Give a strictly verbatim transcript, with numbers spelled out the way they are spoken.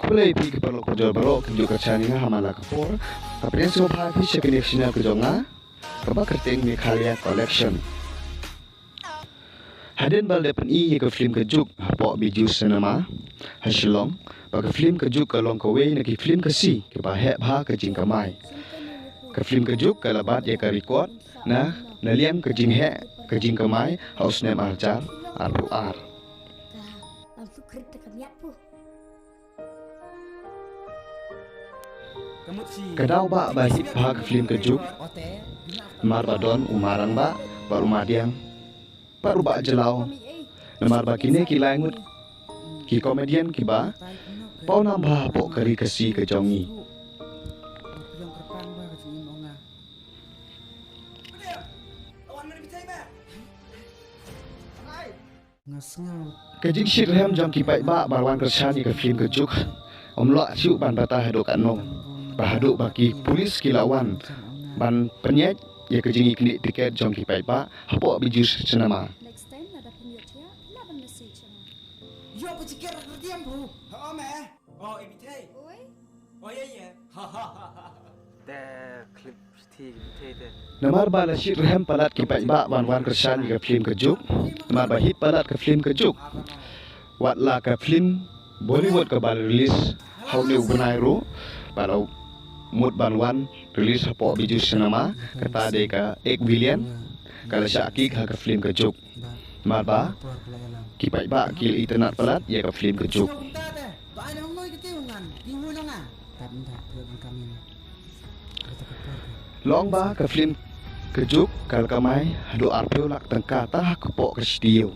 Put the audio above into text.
Khublei phi ki paralok parajor baroh, ka juh ka jam ïa nga ha man la ka por. Ka pdiang sngewbha phi sha kane ka channel ka jong nga, kaba kyrteng Meghalaya Collection. Hadien ba la dep pyni ïa ka film Ka Juk hapoh Bijou Cinema ha Shillong, ba ka film Ka Juk ka long kawei na ki film Khasi kiba heh bha ka jingkamai. Ka film Ka Juk ka la bat ïa ka record na, na liang ka jingheh ka jingkamai ha u snem ar hajar arphew ar. Ka daw ba, ba hit bha ka film Ka Juk, namar ba don u Marangbah bad u Madiang bad u Bah Jlaw, namar ba kine ki lai ngut ki comedian kiba pawnam bha hapoh ka ri Khasi ka jong ngi. Ka jingshitrhem jong ki paidbah ba wan kyrshan ïa ka film Ka Juk, ym lah shuh ban batai haduh katno. Ba haduh ba ki pulit ki la wan ban pynïaid ïa ka jingïaknieh tiket jong ki paidbah hapoh Bijou Cinema. Next time lada phi ïoh thiah, phi lah ban message ïa nga. Ïoh, phi jied ruh dei em bro. Ha, me. Oh, i bithei. Oi. Oh, ïa, ïa. Ha, ha, ha, ha. Te khlip shithi ki bithei te. Namar ba la shitrhem palat ki paidbah ban wan kyrshan ïa ka film Ka Juk. Namar ba hit palat ka film Ka Juk, wat la ka film Bollywood kaba la release ha une u bnai ruh, ba la mut ban wan release hapoh Bijou Cinema, kata dei ka Ek Villain, ka la shah kick ha ka film Ka Juk. Namar ba ki paidbah ki la itynnad palat ïa ka film Ka Juk. Long ba ka film Ka Juk ka la kamai haduh arphew lak tyngka tang hapoh ka shi taïew.